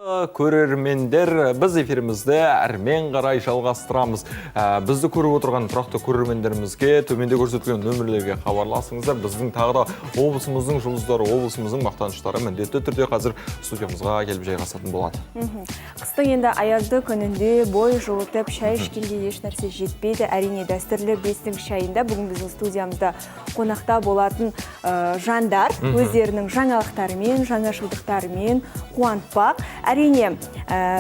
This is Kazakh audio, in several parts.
Көрермендер, біз эфирімізді әрмен қарай жалғастырамыз. Бізді көріп отырған тұрақты көрермендерімізге төменде көрсетілген нөмірлерге хабарласыңыздар. Біздің тағы да облысымыздың жұлдыздары, облысымыздың мақтаныштары міндетті түрде қазір студиямызға келіп жайғасатын болады. Қыстың енді аязды күнінде бой жылытып, шай ішкенге еш нәрсе жетпейді. Әрине, дәстүрлі бестің шайында бүгін біздің студиямызда қонақта болатын жандар өздерінің жаңалықтарымен, жаңашылдықтарымен қуантпақ. Әрине,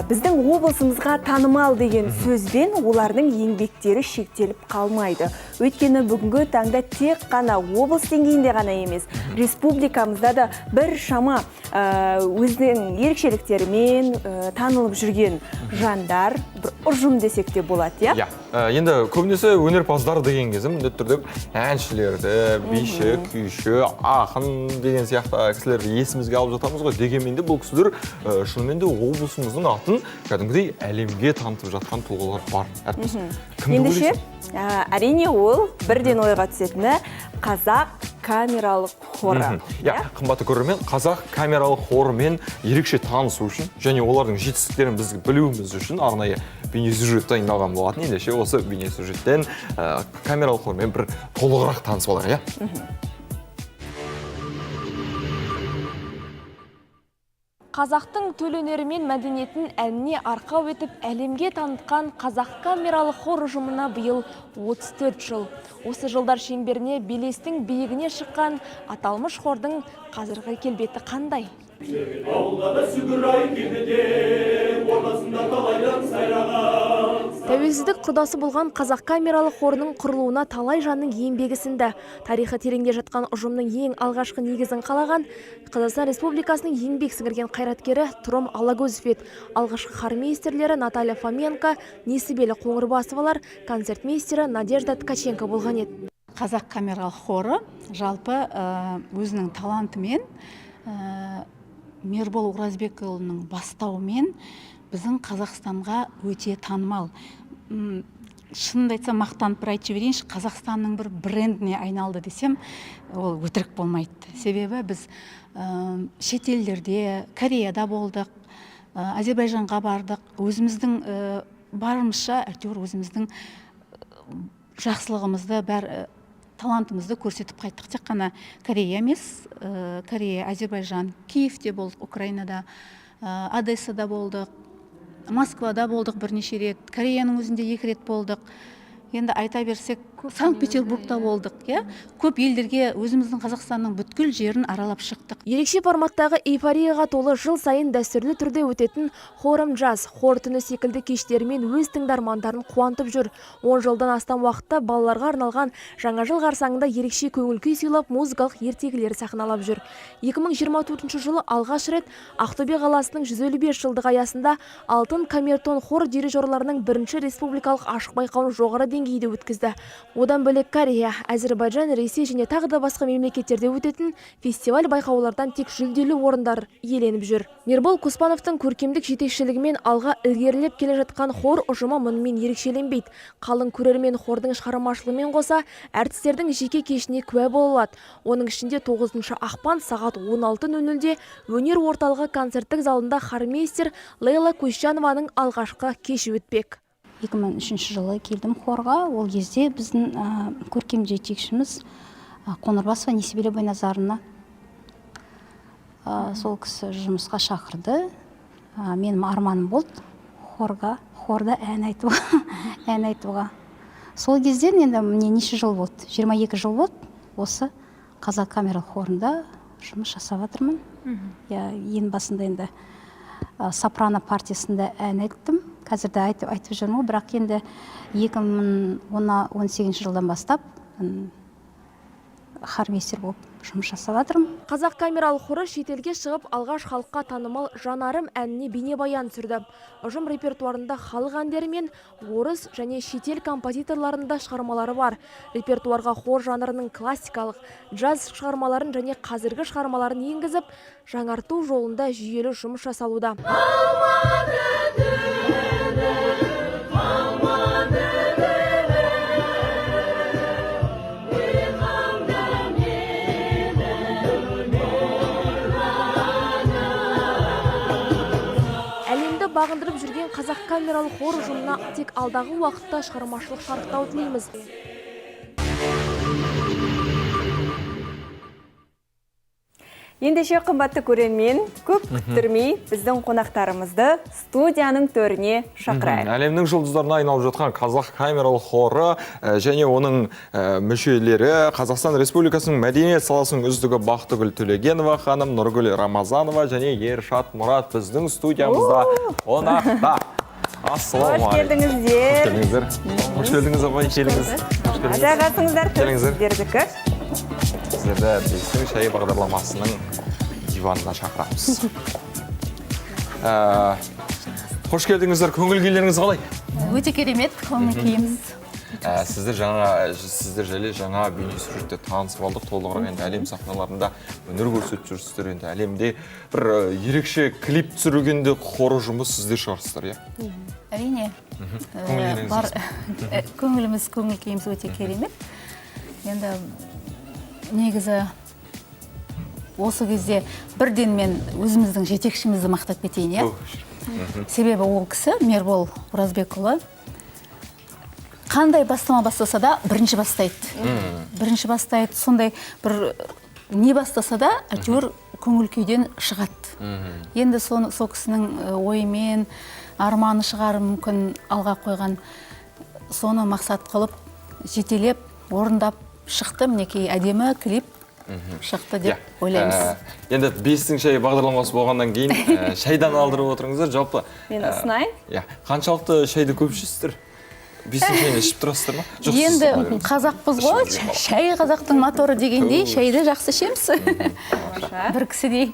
біздің облысымызға танымал деген сөзбен олардың еңбектері шектеліп қалмайды. Өйткені бүгінгі таңда тек қана облыс деңгейінде ғана емес, республикамызда да бір шама өзінің ерекшеліктерімен танылып жүрген жандар, бір ұжым десек те болады, иә? Иә. Енді көбінесе өнерпаздар деген кезде міндетті түрде әншілерді, биші, күйші, ақын деген сияқты кісілерді есімізге алып жатамыз ғой. Дегенмен де бұл кісілер шынымен де облысымыздың атын кәдімгідей әлемге танытып жатқан тұлғалар бар. Әріптес, кімді Ендеше, ойлайсың? Әрине, ол бірден ойға түсетіні қазақ камералық хоры. Иә, қымбатты көрермен, қазақ камералық хорымен ерекше танысу үшін және олардың жетістіктерін біз білуіміз үшін арнайы бейнесюжет дайындалған болатын. Ендеше осы бейнесюжеттен камералық хормен бір толығырақ танысып алайық, иә? Қазақтың төл өнері мен мәдениетін әніне арқау етіп әлемге танытқан қазақ камералық хор ұжымына биыл 34 жыл. Осы жылдар шеңберіне белестің биігіне шыққан аталмыш хордың қазіргі келбеті қандай? Тәуелсіздік құрдасы болған қазақ камералық хорының құрылуына талай жанның еңбегі сіңді. Тарихы тереңде жатқан ұжымның ең алғашқы негізін қалаған Қазақстан Республикасының еңбек сіңірген қайраткері Тұрым Алагөзов еді. Алғашқы хормейстерлері Наталья Фоменко, Несібелі Қоңырбасовалар, концертмейстері Надежда Ткаченко болған еді. Қазақ камералық хоры жалпы өзінің талантымен, Мербол Оразбекұлының бастауымен біздің Қазақстанға өте танымал. Шынымды айтсам, мақтанып бір айтып жіберейінші, Қазақстанның бір брендіне айналды десем, ол өтірік болмайды. Себебі біз шетелдерде, Кореяда болдық, Әзербайжанға бардық, өзіміздің барымызша әйтеуір өзіміздің жақсылығымызды, бәр талантымызды көрсетіп қайттық. Тек қана Корея емес, Корея, Әзербайжан, Киевте болдық, Украинада, Одессада болдық, Москвада болдық бірнеше рет, Кореяның өзінде 2 рет болдық. Енді айта берсек, Санкт-Петербургта болдық, иә? Көп елдерге өзіміздің Қазақстанның бүткіл жерін аралап шықтық. Ерекше форматтағы эйфорияға толы жыл сайын дәстүрлі түрде өтетін Хорым джаз, хор түні секілді кештерімен өз тыңдармандарын қуантып жүр. 10 жылдан астам уақытта балаларға арналған жаңа жыл қарсаңында ерекше көңіл күй сыйлап, музыкалық ертегілер сахналап жүр. 2024 жылы алғаш рет Ақтөбе қаласының 155 жылдығы аясында Алтын камертон хор дирижерларының бірінші республикалық ашық байқауын жоғары деңгейде өткізді. Одан бөлек Корея, Әзербайжан, Ресей және тағы да басқа мемлекеттерде өтетін фестиваль байқаулардан тек жүлделі орындар иеленіп жүр. Мербол Коспановтың көркемдік жетекшілігімен алға ілгерілеп келе жатқан хор ұжымы мұнымен ерекшеленбейді. Қалың көрермен хордың шығармашылығымен қоса әртістердің жеке кешіне куә бола алады. Оның ішінде 9 ақпан сағат 16:00-де өнер орталығы концерттік залында хормейстер Лейла Көшжанованың алғашқы кеші өтпек. 2003 жылы келдім хорға. Ол кезде біздің көркем жетекшіміз Қоңырбасова Несібелі Байназарына, сол кісі жұмысқа шақырды. Менің арманым болды хорда ән айтуға, ән айтуға. Сол кезден енді міне неше жыл болды? 22 жыл болды. Осы қазақ камералық хорында жұмыс жасап жатырмын. Иә, ең басында енді сопрано партиясында ән айттым. Қазір де айтып жүрмін ғой, бірақ енді 2018 жылдан бастап хормейстер болып жұмыс жасап жатырмын. Қазақ камералық хоры шетелге шығып, алғаш халыққа танымал Жанарым әніне бейнебаян түсірді. Ұжым репертуарында халық әндері мен орыс және шетел композиторларының да шығармалары бар. Репертуарға хор жанрының классикалық, джаз шығармаларын және қазіргі шығармаларын енгізіп, жаңарту жолында жүйелі жұмыс жасалуда. бағындырып жүрген қазақ камералық хор ұжымына тек алдағы уақытта шығармашылық шарықтау тілейміз. Ендеше, қымбатты көрермен, көп күттірмей біздің қонақтарымызды студияның төріне шақырайық. Әлемнің жұлдыздарына айналып жатқан қазақ камералық хоры және оның мүшелері, Қазақстан Республикасының мәдениет саласының үздігі Бақтыгүл Төлегенова ханым, Нұргүл Рамазанова және Ершат Мұрат біздің студиямызда қонақта. Қош Ассалаумағалейкум. келдіңіздер. Қош келдіңіздер. Қош келдіңіз, апай, келіңіз. Қош келдіңіз. Жайғасыңыздар, төр Келіңіздер. сіздердікі. Сіздерді «Бестің шайы» бағдарламасының диванына шақырамыз. Қош келдіңіздер, көңіл күйлеріңіз қалай? Өте керемет көңіл күйіміз. Сіздер жайлы жаңа бейнесюжетте танысып алдық толығырақ. Енді әлем сахналарында өнер көрсетіп жүрсіздер. Енді әлемде бір ерекше клип түсіргенде хор ұжымы сіздер шығарсыздар, иә? Әрине. Көңіл Бар, көңіліміз, көңіл күйіміз өте керемет. Енді негізі осы кезде бірден мен өзіміздің жетекшімізді мақтап кетейін, иә. Себебі ол кісі, Мербол Оразбекұлы, қандай бастама бастаса да, бірінші бастайды, бірінші бастайды. Сондай бір не бастаса да, әйтеуір көңіл күйден шығады. Енді соны, сол кісінің ойымен, арманы шығар мүмкін алға қойған, соны мақсат қылып, жетелеп, орындап шықты. Мінекей, әдемі клип шықты деп ойлаймыз. Енді «Бестің шайы» бағдарламасы болғаннан кейін шайдан алдырып отырыңыздар жалпы. Мен ұсынайын. Иә, қаншалықты шайды көп ішесіздер? Бестің шайын ішіп тұрасыздар ма? Жоқ, сіз Енді қалай? қазақпыз ғой, Ішімізге. шай қазақтың моторы дегендей, шайды жақсы ішеміз бір кісідей.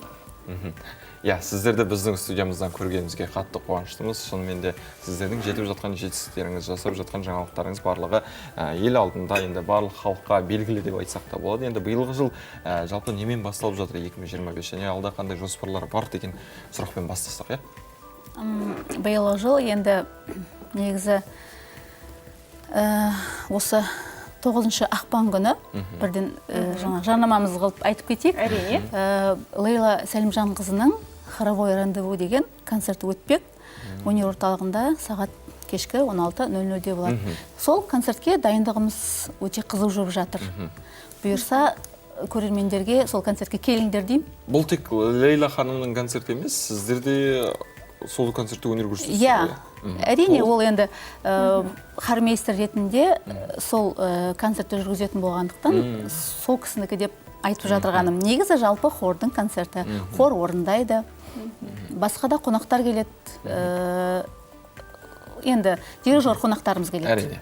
Иә, сіздерді біздің студиямыздан көргенімізге қатты қуаныштымыз. Шынымен де сіздердің жетіп жатқан жетістіктеріңіз, жасап жатқан жаңалықтарыңыз барлығы ел алдында, енді барлық халыққа белгілі деп айтсақ та болады. Енді биылғы жыл жалпы немен басталып жатыр, 2025, және алда қандай жоспарлар бар деген сұрақпен бастасақ, иә? Биылғы жыл енді негізі осы 9 ақпан күні бірден жаңа жарнамамыз қылып айтып кетейік. Әрине. Лейла Сәлімжанқызының «Хоровой рандеву» деген концерті өтпек өнер орталығында, сағат кешкі 16:00-де болады. Сол концертке дайындығымыз өте қызу жүріп жатыр. Бұйырса, көрермендерге сол концертке келіңдер деймін. Бұл тек Лейла ханымның концерті емес, сіздер де сол концертте өнер көрсетесіздер? Иә, әрине. Ол енді хормейстер ретінде сол концертті жүргізетін болғандықтан, сол кісінікі деп айтып жатырғаным. Негізі жалпы хордың концерті, хор орындайды, басқа да қонақтар келеді, енді дирижер қонақтарымыз келеді.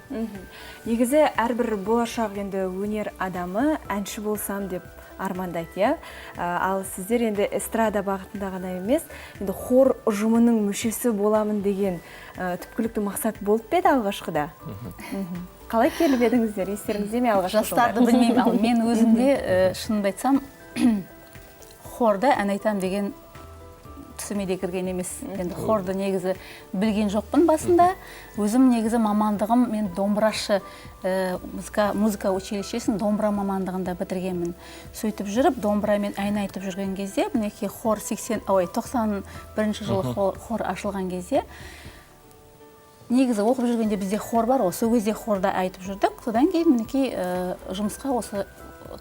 Негізі әрбір болашақ енді өнер адамы әнші болсам деп армандайды, иә. Ал сіздер енді эстрада бағытында ғана емес, енді хор ұжымының мүшесі боламын деген түпкілікті мақсат болып па еді алғашқыда? Қалай келіп едіңіздер, естеріңізде ме алғашқы Жастарды жылдар? білмеймін, ал мен өзімде шынымды айтсам, хорда ән айтамын деген түсіме де кірген емес. Енді хорды негізі білген жоқпын басында. Өзім негізі мамандығым мен домбырашы, музыка училищесін домбыра мамандығында бітіргенмін. Сөйтіп жүріп, домбырамен ән айтып жүрген кезде, мінекей, хор 80, ой, 91 жылы хор ашылған кезде, негізі оқып жүргенде бізде хор бар ғой, сол кезде хорда айтып жүрдік. Содан кейін, мінекей, жұмысқа, осы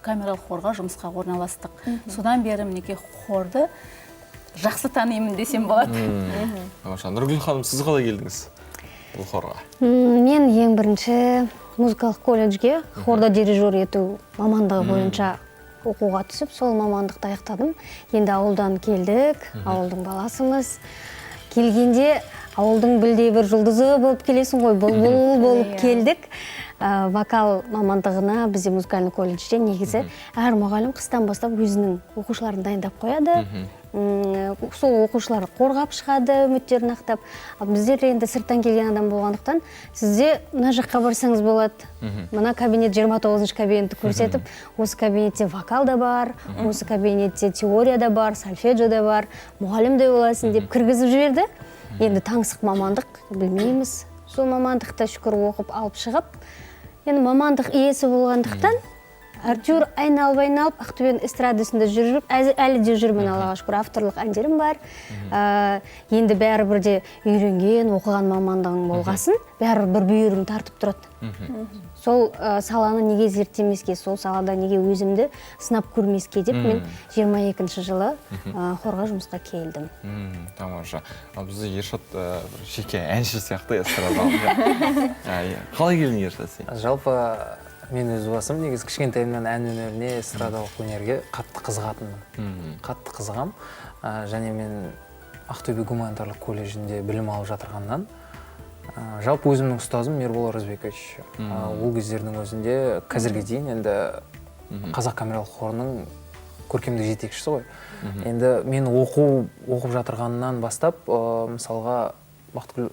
камералық хорға жұмысқа орналастық. Содан бері, мінекей, хорды жақсы танимын десем болады. Тамаша. Нұргүл ханым, сіз қалай келдіңіз бұл хорға? Мен ең бірінші музыкалық колледжге хорда дирижер ету мамандығы бойынша оқуға түсіп, сол мамандықты аяқтадым. Енді ауылдан келдік, ауылдың баласымыз. Келгенде ауылдың білдей бір жұлдызы болып келесің ғой, бұлбұл болып келдік. Вокал мамандығына бізде музыкальный колледжде негізі әр мұғалім қыстан бастап өзінің оқушыларын дайындап қояды. Сол оқушылар қорғап шығады, үміттерін ақтап. Ал біздер енді сырттан келген адам болғандықтан, сізде мына жаққа барсаңыз болады, мына кабинет, 29 кабинетті көрсетіп, осы кабинетте вокал да бар, осы кабинетте теория да бар, сольфеджио да бар, мұғалім де боласың деп кіргізіп жіберді. Енді таңсық мамандық, білмейміз. Сол мамандықты шүкір оқып алып шығып, енді мамандық иесі болғандықтан Әйтеуір айналып айналып Ақтөбенің эстрадасында жүріп, әлі де жүрмін, Аллаға шүкір, авторлық әндерім бар. Енді бәрібір де үйренген, оқыған мамандығың болғасын, бәрібір бір бүйірің тартып тұрады. Сол саланы неге зерттемеске, сол салада неге өзімді сынап көрмеске деп мен 22 жылы хорға жұмысқа келдім. Тамаша. Ал бізде Ершат бір жеке әнші сияқты эстрадалық. Иә. Қалай келдің, Ершат, сен? Жалпы мен өз басым негізі кішкентайымнан ән өнеріне, эстрадалық өнерге қатты қызығатынмын. Қатты қызығам. Және мен Ақтөбе гуманитарлық колледжінде білім алып жатырғаннан, жалпы өзімнің ұстазым Ербол Оразбекович. Ол кездердің өзінде, қазірге дейін енді қазақ камералық хорының көркемдік жетекшісі ғой. Енді мен оқып жатырғаннан бастап, мысалға, Бақытгүл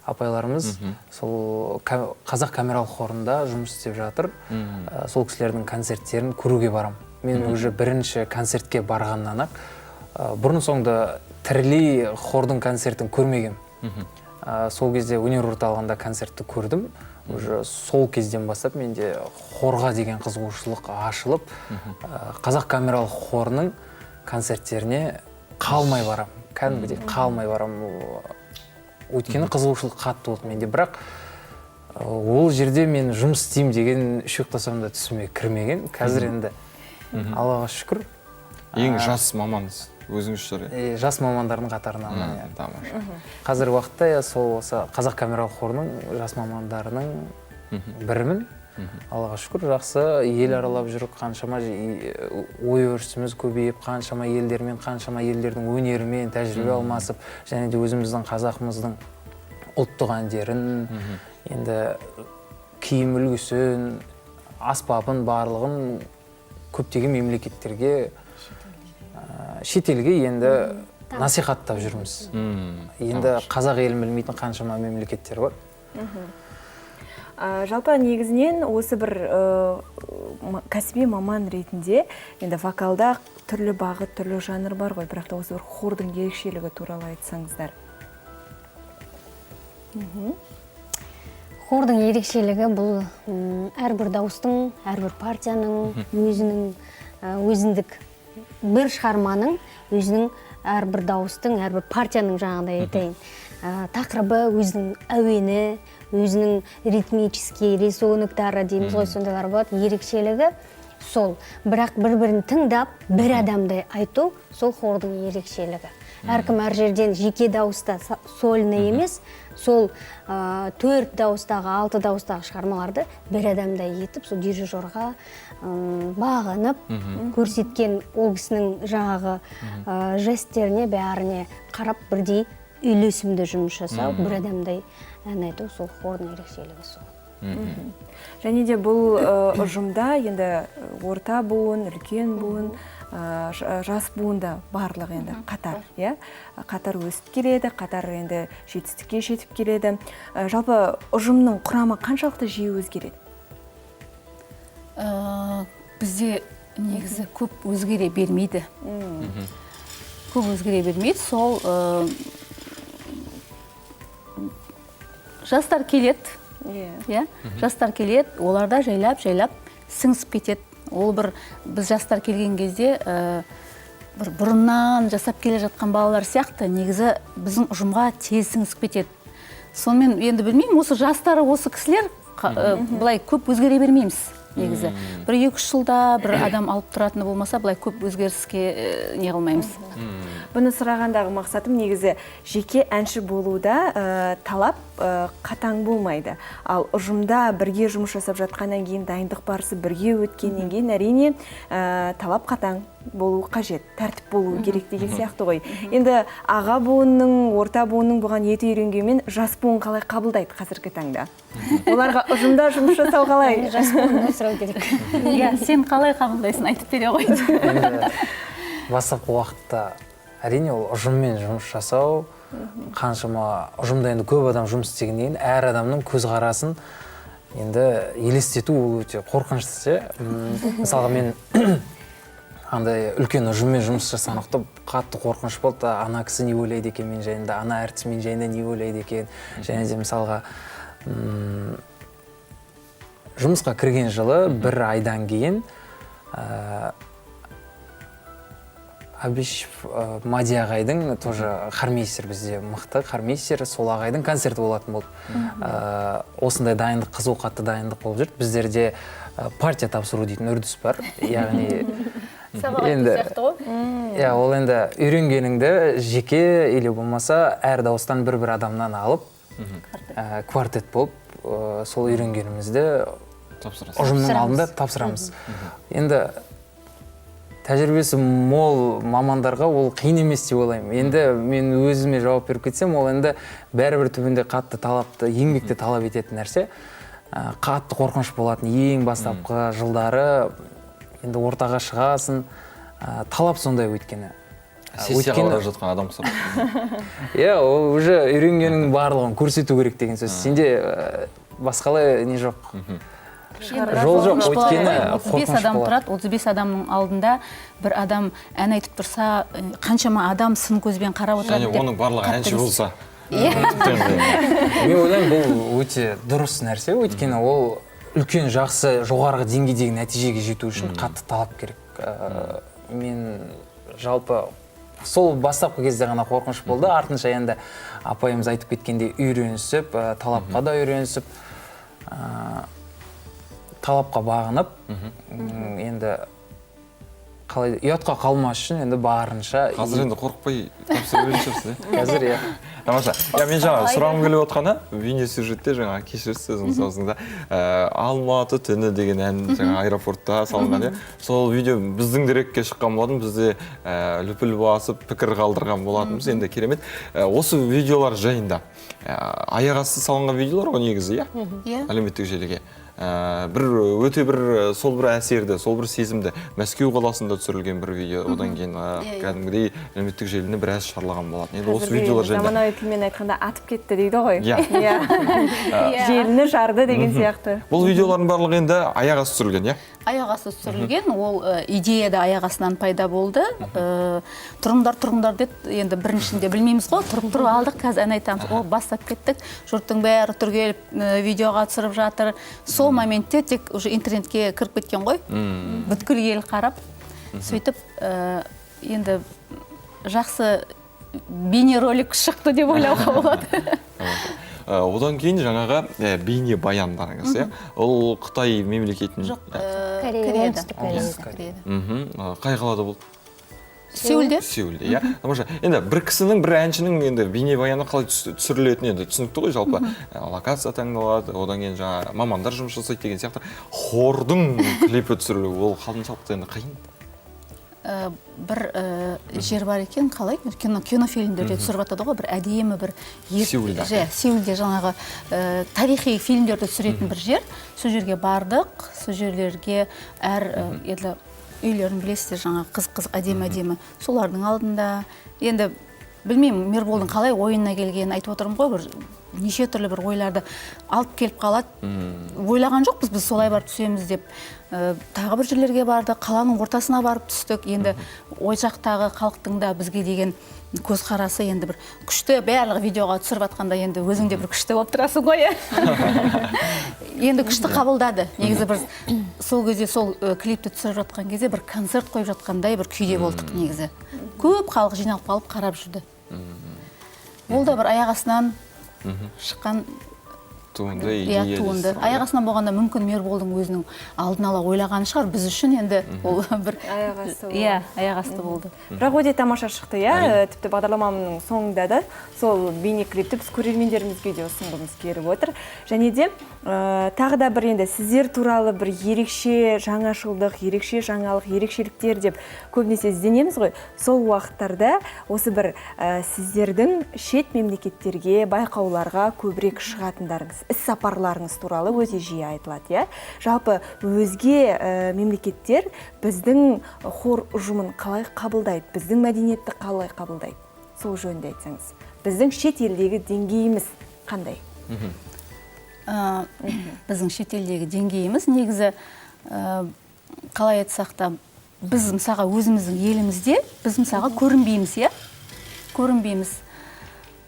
апайларымыз сол қазақ камералық хорында жұмыс істеп жатыр. Сол кісілердің концерттерін көруге барам. Мен уже бірінші концертке барғаннан ақ, бұрын соңды тірілей хордың концертін көрмегем. Сол кезде өнер орталығында концертті көрдім. Уже сол кезден бастап менде хорға деген қызығушылық ашылып, қазақ камералық хорының концерттеріне қалмай барам, кәдімгідей қалмай барам, өйткені қызығушылық қатты болды менде. Бірақ ол жерде мен жұмыс істеймін деген үш ұйықтасам да түсіме кірмеген. Қазір енді, Аллаға шүкір. Ең жас мамансыз өзіңіз шығар, иә? Жас мамандардың қатарынанмын, иә. Тамаша. Қазіргі уақытта, иә, сол осы қазақ камералық хорының жас мамандарының бірімін. Аллаға шүкір, жақсы ел аралап жүріп, қаншама ой өрісіміз көбейіп, қаншама елдермен, қаншама елдердің өнерімен тәжірибе алмасып, және де өзіміздің қазағымыздың ұлттық әндерін, енді киім үлгісін, аспабын, барлығын көптеген мемлекеттерге, шетелге енді насихаттап жүрміз. Енді қазақ елін білмейтін қаншама мемлекеттер бар. Жалпы негізінен осы бір кәсіби маман ретінде енді вокалда түрлі бағыт, түрлі жанр бар ғой, бірақ та осы бір хордың ерекшелігі туралы айтсаңыздар. Хордың ерекшелігі бұл әрбір дауыстың, әрбір партияның өзінің өзіндік, бір шығарманың өзінің әрбір дауыстың, әрбір партияның, жаңағыдай айтайын, тақырыбы, өзінің әуені, өзінің ритмический рисуноктары дейміз ғой, сондайлар болады. Ерекшелігі сол. Бірақ бір бірін тыңдап, бір адамдай айту, сол хордың ерекшелігі. Әркім әр жерден жеке дауыста сольный емес, сол төрт дауыстағы, алты дауыстағы шығармаларды бір адамдай етіп, сол дирижерға бағынып көрсеткен ол кісінің жаңағы жестеріне, бәріне қарап, бірдей үйлесімді жұмыс жасау, бір адамдай ән айту, сол хордың ерекшелігі сол. Және де бұл ұжымда енді орта буын, үлкен буын, жас буын да барлығы енді қатар, иә? Қатар өсіп келеді, қатар енді жетістікке жетіп келеді. Жалпы ұжымның құрамы қаншалықты жиі өзгереді? Бізде негізі көп өзгере бермейді. Көп өзгере бермейді. Сол жастар келеді. Иә? Жастар келеді, олар да жайлап-жайлап сіңісіп кетеді. Ол бір біз жастар келген кезде бір бұрыннан жасап келе жатқан балалар сияқты негізі біздің ұжымға тез сіңісіп кетеді. Сонымен енді білмеймін, осы жастары, осы кісілер былай көп өзгере бермейміз негізі. Бір екі-үш жылда бір адам алып тұратыны болмаса, былай көп өзгеріске не қылмаймыз. Бұны сұрағандағы мақсатым негізі жеке әнші болуда талап қатаң болмайды. Ал ұжымда бірге жұмыс жасап жатқаннан кейін, дайындық барысы бірге өткеннен кейін, әрине, талап қатаң болу қажет, тәртіп болу керек деген сияқты ғой. Енді аға буынның, орта буынның бұған еті үйренгенмен, жас буын қалай қабылдайды қазіргі таңда? Оларға ұжымда жұмыс жасау қалай? Жас буыннан сұрау керек. Иә, сен қалай қабылдайсың, айтып бере ғой. Енді бастапқы уақытта әрине ол ұжыммен жұмыс жасау, қаншама ұжымда енді көп адам жұмыс істегеннен кейін әр адамның көзқарасын енді елестету ол өте қорқынышты ше. Мысалға, мен андай үлкен ұжыммен жұмыс жасаған уақытта қатты қорқыныш болды. Ана кісі не ойлайды екен мен жайында, ана әртіс мен жайында не ойлайды екен. Және де мысалға, жұмысқа кірген жылы бір айдан кейін Абишев Мади ағайдың, тоже хормейстер, бізде мықты хормейстер, сол ағайдың концерті болатын болды. Осындай дайындық, қызу, қатты дайындық болып жүрді. Біздерде партия тапсыру дейтін үрдіс бар, яғни Сабақ айту енді сияқты ғой. Иә, ол енді үйренгеніңді жеке или болмаса әр дауыстан бір бір адамнан алып, квартет болып, сол үйренгенімізді Тапсырасыз. Ұжымның алдында тапсырамыз. Енді тәжірибесі мол мамандарға ол қиын емес деп ойлаймын. Енді мен өзіме жауап беріп кетсем, ол енді бәрібір түбінде қатты талапты, еңбекті талап ететін нәрсе. Қатты қорқыныш болатын ең бастапқы жылдары. Енді ортаға шығасың, талап сондай өйткені. Сессияға Өйткені бара жатқан адам ұқсап. Иә, ол уже үйренгеннің барлығын көрсету керек деген сөз. Сенде басқалай не жоқ. Жол жоқ, Қорқыныш болады өйткені ғой. 35 қорқыныш адам болады. тұрады, 35 адамның алдында бір адам ән айтып тұрса, қаншама адам сын көзбен қарап отырады Және деп оның барлығы қатты әнші болса. Иә. Мен ойлаймын, бұл өте дұрыс нәрсе, өйткені ол үлкен, жақсы, жоғарғы деңгейдегі нәтижеге жету үшін қатты талап керек. Мен жалпы сол бастапқы кезде ғана қорқыныш болды, артынша енді апайымыз айтып кеткендей үйренісіп, талапқа да үйренісіп, талапқа бағынып, енді қалай ұятқа қалмас үшін енді барынша. Қазір енді қорықпай тапсыра беретін шығарсыз, иә? Қазір иә. Тамаша. Я, мен жаңа сұрағым келіп отқаны, бейнесюжетте жаңа, кешіресіз, сөзіңіз аузыңда, «Алматы түні» деген ән жаңа аэропортта салынған, иә. Сол видео біздің дерекке шыққан болатын, бізде лүпіл басып пікір қалдырған болатынбыз. Енді керемет. Осы видеолар жайында, аяқ асты салынған видеолар ғой негізі, иә? Иә. Әлеуметтік желіге. Бір өте бір сол бір әсерді, сол бір сезімді, Мәскеу қаласында түсірілген бір видео, одан кейін Иә, иә. кәдімгідей әлеуметтік желіні біраз шарлаған болатын. Енді осы Қазіргі видеолар жайында. Заманауи тілмен айтқанда, атып кетті дейді ғой. Иә. Иә. Желіні жарды деген сияқты. Бұл видеолардың барлығы енді аяқ асты түсірілген, иә? Аяқ асты түсірілген, ол идея да аяқ астынан пайда болды. Тұрыңдар, тұрыңдар деді, енді біріншінде білмейміз ғой, тұрып тұрып алдық, қазір ән айтамыз. О, бастап кеттік, жұрттың бәрі түргеліп, видеоға түсіріп жатыр. Сол моментте тек уже интернетке кіріп кеткен ғой, бүткіл ел қарап, сөйтіп енді жақсы бейнеролик шықты деп ойлауға болады. Одан кейін жаңағы бейне баяндарыңыз, иә? Ол Қытай мемлекетінің Жоқ, Корея, Кореяда. Оңтүстік Кореяда. Оңтүстік Кореяда. Қай қалада болды? Сеулде. Сеулде, иә. Тамаша. Енді бір кісінің, бір әншінің енді бейнебаяны қалай түсірілетіні енді түсінікті ғой жалпы. Локация таңдалады, одан кейін жаңа мамандар жұмыс жасайды деген сияқты. Хордың клипі түсірілу, ол қаншалықты енді қиын? Бір жер бар екен, қалай? Кинофильмдерде түсіріп жатады ғой, бір әдемі бір Сеулде. Же, Сеулде жаңағы тарихи фильмдерді түсіретін бір жер. Сол жерге бардық, сол жерлерге әр енді үйлерін білесіздер, жаңағы қызық-қызық, әдемі-әдемі. Солардың алдында енді білмеймін, Мерболдың қалай ойына келгенін айтып отырмын ғой, бір неше түрлі бір ойларды алып келіп қалады. Ойлаған жоқпыз біз солай барып түсеміз деп. Тағы бір жерлерге бардық, қаланың ортасына барып түстік. Енді ой жақтағы халықтың да бізге деген көзқарасы енді бір күшті, барлығы видеоға түсіріп жатқанда енді өзің де бір күшті болып тұрасың ғой, иә. Енді күшті қабылдады. Негізі бір сол кезде сол клипті түсіріп жатқан кезде бір концерт қойып жатқандай бір күйде болдық негізі. Көп халық жиналып қалып қарап жүрді. Ол да бір аяқ астынан шыққан туынды, иә, идея туынды. дейсіз ғой, Аяқ астынан болғанда мүмкін Мерболдың өзінің алдын ала ойлағаны шығар. Біз үшін енді ол бір Аяқ асты болды. Иә, аяқ асты болды. Бірақ өте тамаша шықты, иә. Тіпті бағдарламаның соңында да сол бейнеклипті біз көрермендерімізге де ұсынғымыз келіп отыр. Және де тағы да бір енді сіздер туралы бір ерекше жаңашылдық, ерекше жаңалық, ерекшеліктер деп көбінесе ізденеміз ғой. Сол уақыттарда осы бір сіздердің шет мемлекеттерге, байқауларға көбірек шығатындарыңыз, іс сапарларыңыз туралы өте жиі айтылады, иә? Жалпы өзге мемлекеттер біздің хор ұжымын қалай қабылдайды, біздің мәдениетті қалай қабылдайды? Сол жөнінде айтсаңыз. Біздің шет елдегі деңгейіміз қандай? Біздің шетелдегі деңгейіміз негізі, қалай айтсақ та, біз мысалға өзіміздің елімізде біз мысалға көрінбейміз, иә? Көрінбейміз.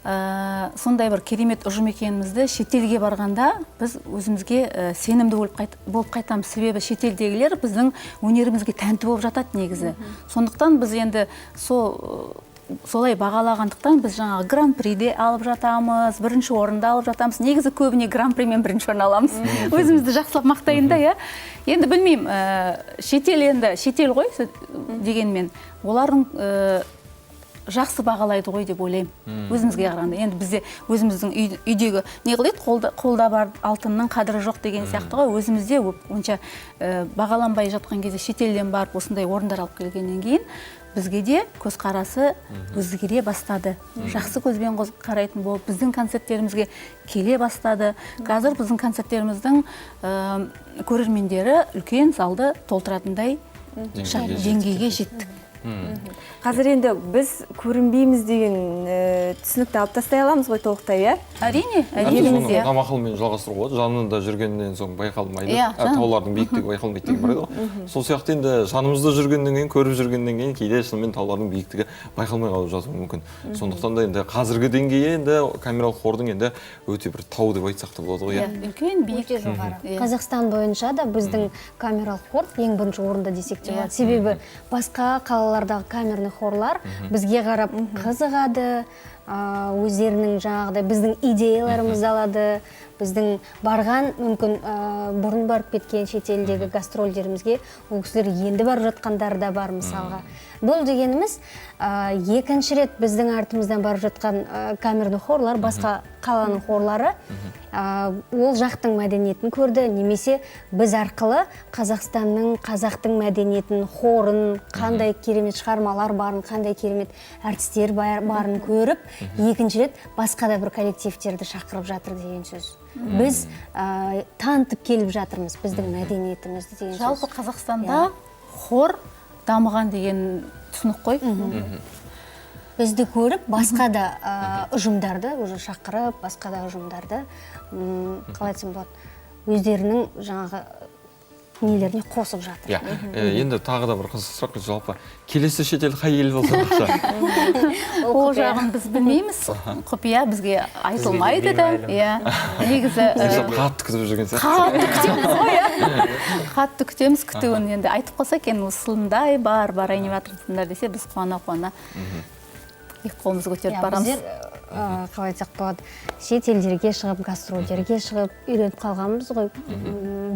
Сондай бір керемет ұжым екенімізді шетелге барғанда біз өзімізге сенімді болып қайтамыз. Себебі шетелдегілер біздің өнерімізге тәнті болып жатады негізі. Сондықтан біз енді солай бағалағандықтан біз жаңағы гран-приде алып жатамыз, бірінші орынды алып жатамыз. Негізі көбіне гран-примен бірінші орын аламыз. Өзімізді жақсылап мақтайын да, иә. Енді білмеймін, шетел енді шетел ғой дегенмен, олардың жақсы бағалайды ғой деп ойлаймын. Өзімізге қарағанда. Енді бізде өзіміздің үйдегі не қылады, қолда бар алтынның қадірі жоқ деген сияқты ғой. Өзімізде онша бағаланбай жатқан кезде шетелден барып осындай орындар алып келгеннен кейін бізге де көзқарасы өзгере бастады. Жақсы көзбен қарайтын болып, біздің концерттерімізге келе бастады. Қазір біздің концерттеріміздің көрермендері үлкен залды толтыратындай деңгейге жеттік. Қазір енді біз көрінбейміз деген түсінікті алып тастай аламыз ғой толықтай, иә? Әрине, әрине. Мақалмен жалғастыруға болады. Жанында жүргеннен соң байқалмайды. Таулардың биіктігі байқалмайды деген бар еді ғой. Сол сияқты енді жанымызда жүргеннен кейін, көріп жүргеннен кейін кейде шынымен таулардың биіктігі байқалмай қалып жатуы мүмкін. Сондықтан да енді қазіргі деңгейі енді камералық хордың енді өте бір тау деп айтсақ та болады ғой, иә? Үлкен биік. Өте жоғары. Қазақстан бойынша да біздің камералық хор ең бірінші орында десек те болады. Себебі басқа қалалардағы камерный хорлар бізге қарап қызығады, өздерінің жаңағыдай біздің идеяларымызды алады, біздің барған, мүмкін бұрын барып кеткен шетелдегі гастрольдерімізге ол кісілер енді барып жатқандар да бар мысалға. Бұл дегеніміз екінші рет біздің артымыздан барып жатқан камерный хорлар, басқа қаланың хорлары ол жақтың мәдениетін көрді, немесе біз арқылы Қазақстанның, қазақтың мәдениетін, хорын, қандай керемет шығармалар барын, қандай керемет әртістер барын көріп, екінші рет басқа да бір коллективтерді шақырып жатыр деген сөз. Біз танытып келіп жатырмыз біздің мәдениетімізді деген сөз. Жалпы Қазақстанда хор дамыған деген түсінік қой. Бізді көріп, басқа да ұжымдарды уже шақырып, басқа да ұжымдарды, қалай айтсам болады, өздерінің жаңағы нелеріне қосып жатыр. Енді тағы да бір қызық сұрақ, жалпы келесі шетел қай ел болса жақсы? Ол жағын біз білмейміз, құпия бізге айтылмайды да. Негізі қатты күтіп жүрген сияқты. Қатты күтеміз ғой, иә. Қатты күтеміз, күтуін енді айтып қалса екен, осындай бар, барайын деп жатырсыңдар десе, біз қуана-қуана екі қолымызды көтеріп барамыз. Біздер, қалай айтсақ болады, шетелдерге шығып, гастрольдерге шығып үйреніп қалғанбыз ғой.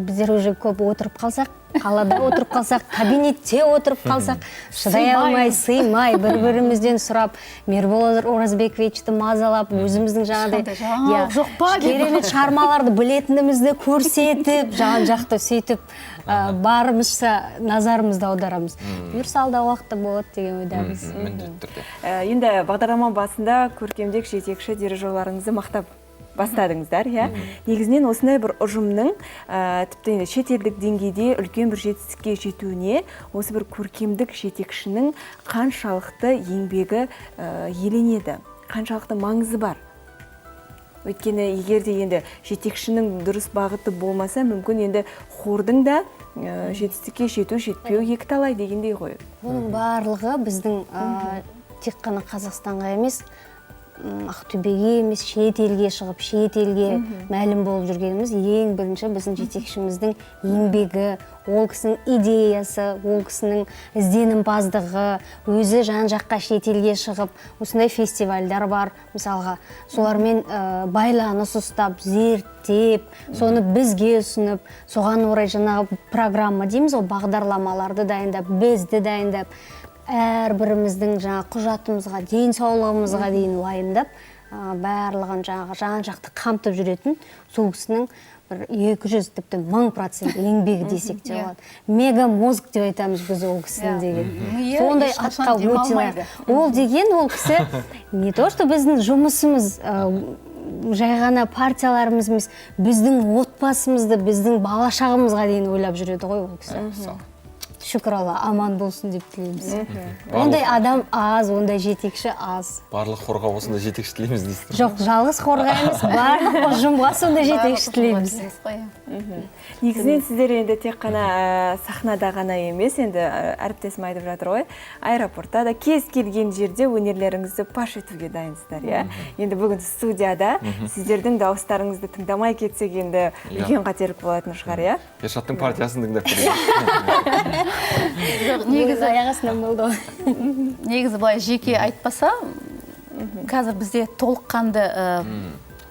Біздер уже көп отырып қалсақ, қалада отырып қалсақ, кабинетте отырып қалсақ, шыдай алмай, сыймай, бір-бірімізден сұрап, Мербол Оразбековичті мазалап, өзіміздің жаңағыдай керемет шығармаларды білетінімізді көрсетіп, жан-жақты сөйтіп, барымызша назарымызды аударамыз. Бұйырса алдағы уақытта болады деген ойдамыз. Міндетті түрде. Енді бағдарлама басында көркемдік жетекші дирижерларыңызды мақтап бастадыңыздар, иә? Негізінен осындай бір ұжымның тіпті енді шетелдік деңгейде үлкен бір жетістікке жетуіне осы бір көркемдік жетекшінің қаншалықты еңбегі еленеді, қаншалықты маңызы бар. Өйткені егер де енді жетекшінің дұрыс бағыты болмаса, мүмкін енді хордың да жетістікке жету, жетпеу екі талай дегендей ғой. Бұның барлығы біздің тек қана Қазақстанға емес, Ақтөбеге емес, шет елге шығып, шет елге мәлім болып жүргеніміз ең бірінші біздің жетекшіміздің еңбегі, ол кісінің идеясы, ол кісінің ізденімпаздығы, өзі жан-жаққа шет елге шығып, осындай фестивальдар бар, мысалға, солармен байланыс ұстап, зерттеп, соны бізге ұсынып, соған орай жаңағы программа дейміз ғой, бағдарламаларды дайындап, бізді дайындап, әрбіріміздің жаңа құжатымызға, денсаулығымызға дейін уайымдап, барлығын жаңағы жан-жақты қамтып жүретін сол кісінің бір 200, тіпті 1000% еңбегі десек те болады. Мега мозг деп айтамыз біз ол кісінің деген. Сондай атқа өте лайық. Ол деген ол кісі не то что біздің жұмысымыз, жай ғана партияларымыз емес, біздің отбасымызды, біздің бала шағымызға дейін ойлап жүреді ғой ол кісі. Шүкір Алла, аман болсын деп тілейміз. Ондай адам аз, ондай жетекші аз. Барлық хорға осындай жетекші тілейміз дейсіз. Жоқ, жалғыз хорға емес, барлық ұжымға сондай жетекші тілейміз. Негізінен сіздер енді тек қана сахнада ғана емес, енді әріптесім айтып жатыр ғой, аэропортта да кез келген жерде өнерлеріңізді паш етуге дайынсыздар, иә? Енді бүгін студияда сіздердің дауыстарыңызды тыңдамай кетсек енді үлкен қателік болатын шығар, иә? Ершаттың партиясын тыңдап көрейік. Негізі аяқ астынан болды ғой. Негізі былай жеке айтпаса, қазір бізде толыққанды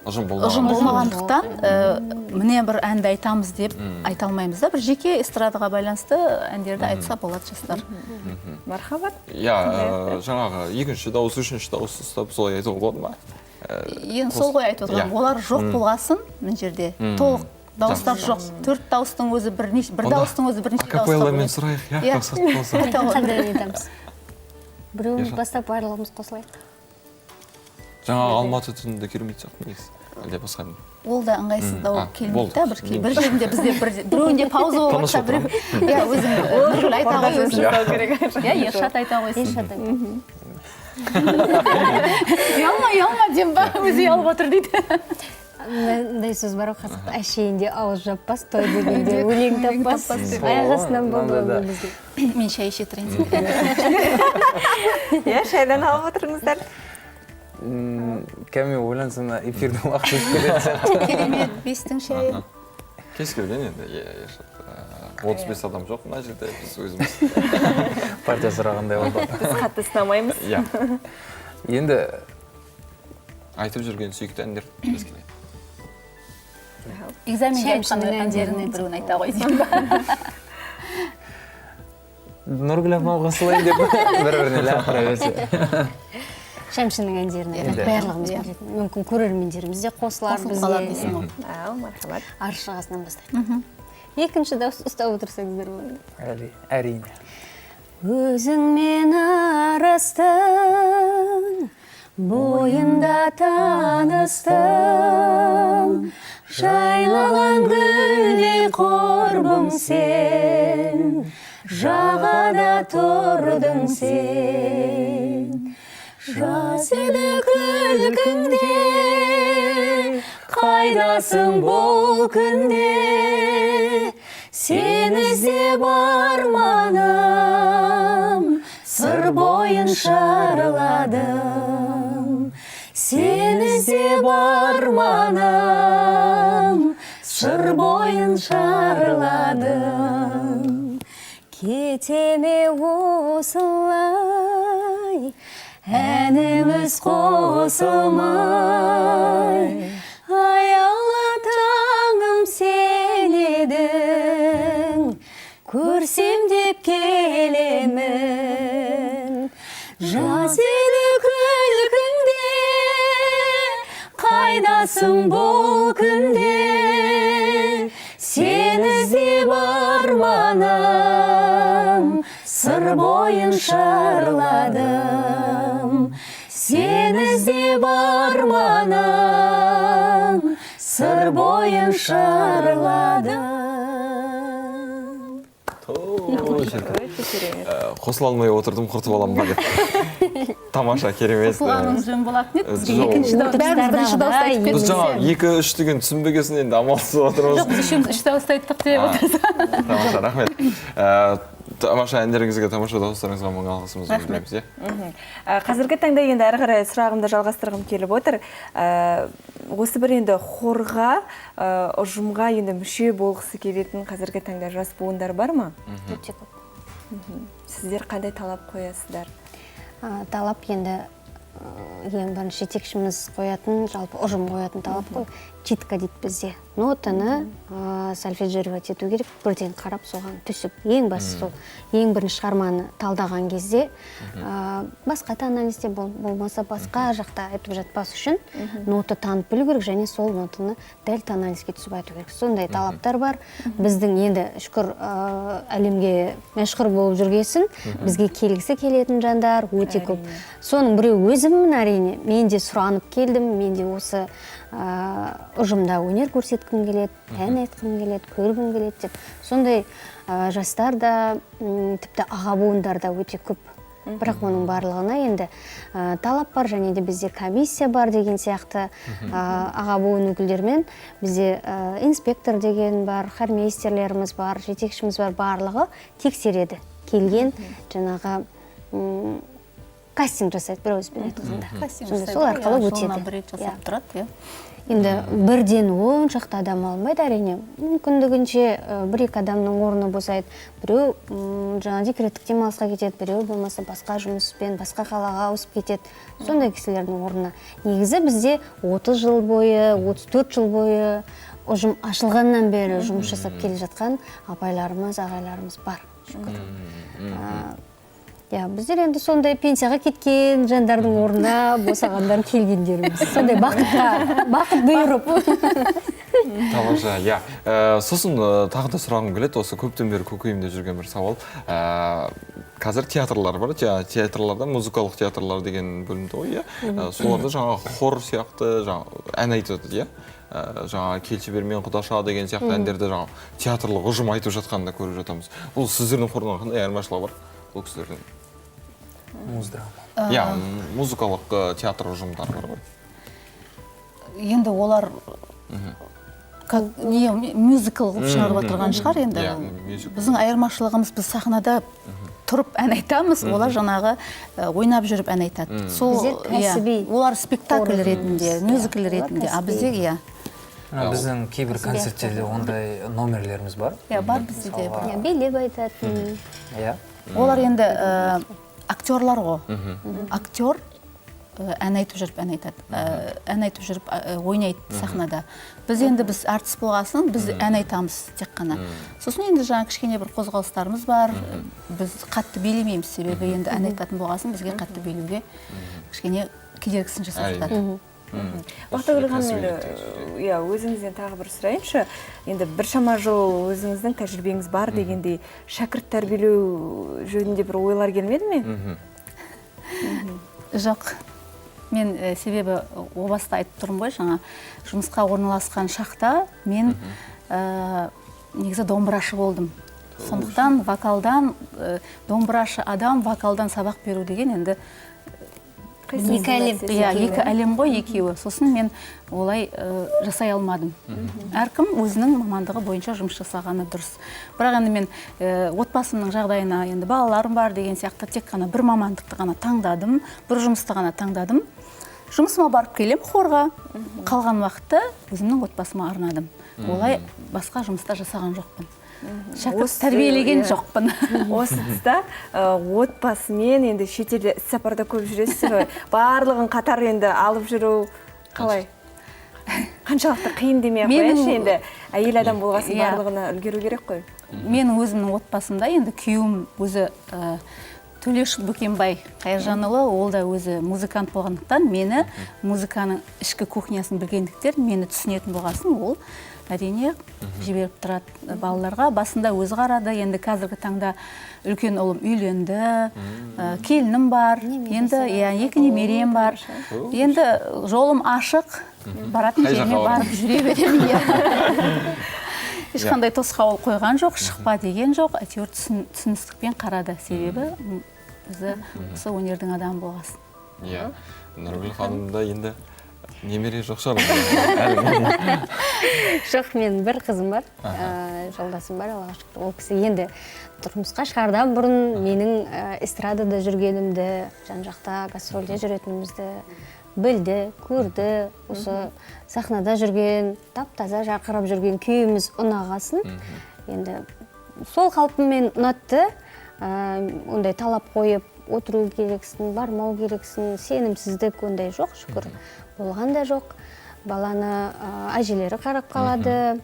ұжым ұжым болмағандықтан міне бір әнді айтамыз деп айта алмаймыз да, бір жеке эстрадаға байланысты әндерді айтса болады жастар. Мархабат. Иә, жаңағы екінші дауыс, үшінші дауыс ұстап солай айтуға болады ма? Енді сол ғой айтып отырғаным, олар жоқ болғасын мына жерде толық дауыстар жоқ. 4 дауыстың өзі бірнеше, бір дауыстың өзі бірнеше дауысқа Акапелламен сұрайық, иә, болса. Қандай айтамыз? Біреуіміз бастап, барлығымыз қосылайық. Жаңағы Алматы түнінде керемет сияқты негізі. Әлде басқа не? Ол да ыңғайсыздау келмейді да, бір жерінде бізде біреуінде пауза болып жатса, біреу иә, өзің Нұргүл айта ғой өзің. Иә, Ершат айта қойсын. Ершат айта. Ұялма, ұялма деймін ба, өзі ұялып отыр дейді. Мындай сөз бар ғой қазақта, әшейінде ауыз жаппас, той дегенде өлең таппас. Аяқ астынан болды ол бізге. Мен шай іше тұрайын. Иә, шайдан алып отырыңыздар. Кәме ойлансам, эфирдің уақыты өтіп кететін сияқты. Керемет, бестің шайы. Кез келген енді, Ершат. 35 адам жоқ мына жерде, біз өзіміз. Партия сұрағандай болды. Біз қатты сынамаймыз. Иә. Енді айтып жүрген сүйікті әндер кез келген. Экзаменге айтқан әндерінің біреуін айта ғой деймін ба? Нұргүл апам қосылайын деп бір-біріне лақтыра берсе. Шәмшінің әндерін айтады, барлығымыз білетін. Мүмкін көрермендеріміз де қосылар бізге. Ау, мархабат. Арш жағасынан бастайық. Екінші дауыс ұстап отырсаңыздар болады. Әрине. Өзіңмен арыстың бойында таныстым, жайлаған гүлдей құрбым сен, жағада тұрдың сен. Жас еді күлкіңде, қайдасың бұл күнде, сені іздеп арманым, Сыр бойын шарладым. Сені іздеп арманым, Сыр бойын шарладым. Кете ме осылай, әніміз қосылмай, аяулы таңым сен едің, көрсем деп келемін. Жас еді күлкіңде, қайдасың бұл күнде, сені іздеп арманым, Сыр бойын шарладым. Сені іздеп арманым, Сыр бойын шарладым. Қосыла алмай отырдым, құртып аламын ба деп. Тамаша, керемет. Қосылғаныңыз жөн болатын еді. Жоқ. Екінші дауыс, бәріміз бірінші дауысты айтып Біз кеттік. жаңа 2-3 деген түсінбегесін енді амалсыз отырмыз. Жоқ, біз үшеуміз үш дауысты айттық деп отырсыз. Тамаша, рахмет. Тамаша әндеріңізге, тамаша дауыстарыңызға мың алғысымызды білдіреміз, иә? Қазіргі таңда енді әрі қарай сұрағымды жалғастырғым келіп отыр. Осы бір енді хорға, ұжымға енді мүше болғысы келетін қазіргі таңда жас буындар бар ма? Өте көп. Сіздер қандай талап қоясыздар? Талап енді ең бірінші жетекшіміз қоятын, жалпы ұжым қоятын талап қой. Читка дейді бізде. Нотаны сольфеджировать ету керек, бірден қарап соған түсіп. Ең бастысы сол. Ең бірінші шығарманы талдаған кезде, басқа тональностьте болмаса басқа жақта айтып жатпас үшін нота танып білу керек және сол нотаны дәл тональностьке түсіп айту керек. Сондай талаптар бар. Біздің енді шүкір, әлемге мәшһүр болып жүргесін, бізге келгісі келетін жандар өте көп. Соның біреуі өзіммін әрине. Мен де сұранып келдім, мен де осы ұжымда өнер көрсеткім еткім келеді, ән айтқым келеді, көргім келеді деп. Сондай жастар да, тіпті аға буындар да өте көп. Бірақ оның барлығына енді талап бар, және де бізде комиссия бар деген сияқты аға буын өкілдерімен бізде инспектор деген бар, хормейстерлеріміз бар, жетекшіміз бар, барлығы тексереді. Келген жаңағы кастинг жасайды, бір ауызбен айтқанда. Сол арқылы өтеді. Бір рет жасап тұрады, иә. Енді бірден 10 шақты адам алынбайды, әрине. Мүмкіндігінше 1-2 адамның орны босайды. Біреу жаңа декреттік демалысқа кетеді, біреу болмаса басқа жұмыспен басқа қалаға ауысып кетеді. Сондай кісілердің орнына. Негізі бізде 30 жыл бойы, 34 жыл бойы ұжым ашылғаннан бері жұмыс жасап келе жатқан апайларымыз, ағайларымыз бар. Шүкір. Иә, біздер енді сондай пенсияға кеткен жандардың орнына босағандар келгендеріміз. Сондай бақытқа, бақыт бұйырып. Тамаша, иә. Сосын тағы да сұрағым келеді, осы көптен бері көкейімде жүрген бір сауал. Қазір театрлар бар, театрларда музыкалық театрлар деген бөлімде ғой, иә. Соларда жаңағы хор сияқты жаңағы ән айтады, иә. Жаңа Келші бермен құдаша деген сияқты әндерді жаңа театрлық ұжым айтып жатқанын да көріп жатамыз. Бұл сіздердің хорынан қандай айырмашылығы бар бұл кісілердің? Муздрама. Иә, музыкалық театр ұжымдары бар ғой. Енді олар как не мюзикл қылып шығарып отырған шығар енді. Біздің айырмашылығымыз, біз сахнада тұрып ән айтамыз, олар жаңағы ойнап жүріп ән айтады. Сол олар спектакль ретінде, мюзикл ретінде, а бізде иә. Біздің кейбір концерттерде ондай номерлеріміз бар. Иә, бар бізде де. Билеп айтатын. Иә. Олар енді актерлар ғой. Актер ән айтып жүріп ән айтады, ән айтып жүріп ойнайды сахнада. Біз енді біз артист болғасын, біз ән айтамыз тек қана. Сосын енді жаңа кішкене бір қозғалыстарымыз бар. Біз қатты билемейміз, себебі енді ән айтатын болғасын бізге қатты билеуге кішкене кедергісін жасап жатады. Бақтыгүл ханым, енді иә, өзіңізден тағы бір сұрайыншы. Енді біршама жыл өзіңіздің тәжірибеңіз бар дегендей, шәкірт тәрбиелеу жөнінде бір ойлар келмеді ме? Жоқ. Мен себебі о баста айтып тұрмын ғой, жаңа жұмысқа орналасқан шақта мен негізі домбырашы болдым. Сондықтан вокалдан, домбырашы адам вокалдан сабақ беру деген енді екі әлем. Иә, екі әлем ғой екеуі. Сосын мен олай жасай алмадым. Әркім өзінің мамандығы бойынша жұмыс жасағаны дұрыс. Бірақ енді мен отбасымның жағдайына, енді балаларым бар деген сияқты тек қана бір мамандықты ғана таңдадым, бір жұмысты ғана таңдадым. Жұмысыма барып келем хорға, қалған уақытты өзімнің отбасыма арнадым. Олай басқа жұмыста жасаған жоқпын. Шәкірт тәрбиелеген жоқпын. Осы тұста отбасымен енді шетелде іссапарда көп жүресіздер ғой. Барлығын қатар енді алып жүру қалай? Қаншалықты қиын демей ақ қояйыншы, енді әйел адам болғасын барлығына үлгеру керек қой. Менің өзімнің отбасымда енді күйеуім өзі Төлеш Бөкенбай Қайыржанұлы, ол да өзі музыкант болғандықтан, мені музыканың ішкі кухнясын білгендіктен, мені түсінетін болғасын, ол әрине жіберіп тұрады балаларға. Басында өзі қарады, енді қазіргі таңда үлкен ұлым үйленді, келінім бар, енді екі немерем бар. Енді жолым ашық, баратын жеріме барып жүре беремін. Ешқандай тосқауыл қойған жоқ, шықпа деген жоқ, әйтеуір түсіністікпен қарады, себебі өзі осы өнердің адамы болғасын. Иә, Нұргүл ханымда енді немере жоқ шығар. Жоқ, мен бір қызым бар, жолдасым бар, Аллаға шүкір. Ол кісі енді тұрмысқа шығардан бұрын менің эстрадада жүргенімді, жан-жақта гастрольде жүретінімізді білді, көрді. Осы сахнада жүрген, тап-таза жарқырап жүрген күйіміз ұнағасын. Енді сол қалпыммен ұнатты. Ондай талап қойып отыру керексің, бармау керексің, сенімсіздік ондай жоқ, шүкір. Болған да жоқ. Баланы әжелері қарап қалады.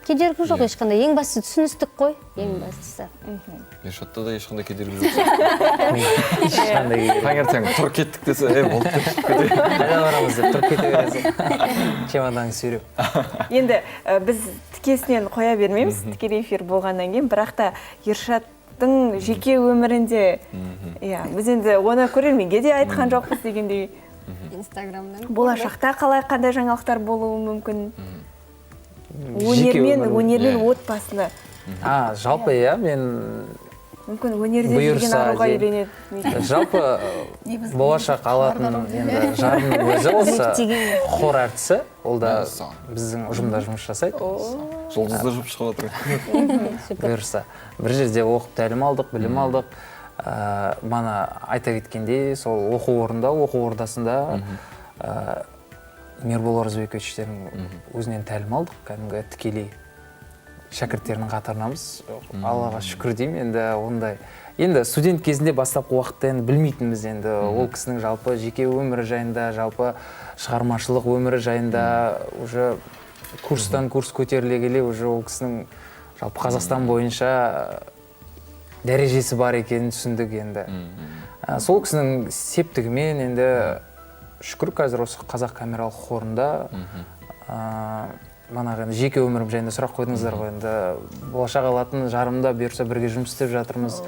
Кедергі жоқ ешқандай. Ең бастысы түсіністік қой, ең бастысы. Ершатта да ешқандай кедергі жоқ. Ешқандай кедергі. Таңертең тұрып кеттік десе, болды деп шығып кетеді. Қайда барамыз деп тұрып кете бересің. Чемоданын сүйреп. Енді біз тікесінен қоя бермейміз, тікелей эфир болғаннан кейін, бірақ та Ершаттың жеке өмірінде, иә, біз енді оны көрерменге де айтқан жоқпыз дегендей. Инстаграмнан. Болашақта қалай, қандай жаңалықтар болуы мүмкін? Өнермен, өнермен отбасыны. Жалпы, иә, мен мүмкін өнерде жүрген аруға үйленеді. Жалпы болашақ алатын енді жарымның өзі осы хор әртісі, ол да біздің ұжымда жұмыс жасайды. Жұлдызды жұп шығып отыр. Бұйырса. Бір жерде оқып тәлім алдық, білім алдық. Мана айта кеткендей, сол оқу орнында, оқу ордасында Мирбол Оразбековичтердің өзінен тәлім алдық, кәдімгі тікелей шәкірттерінің қатарынамыз. Аллаға шүкір деймін, енді ондай. Енді студент кезінде бастапқы уақытта енді білмейтінбіз енді. Ол кісінің жалпы жеке өмірі жайында, жалпы шығармашылық өмірі жайында уже курстан курс көтеріле келе уже ол кісінің жалпы Қазақстан бойынша дәрежесі бар екенін түсіндік енді. Сол кісінің септігімен енді шүкір қазір осы Қазақ камералық хорында манағы енді жеке өмірім жайында сұрақ қойдыңыздар ғой, енді болашақ алатын жарымда бұйырса бірге жұмыс істеп жатырмыз.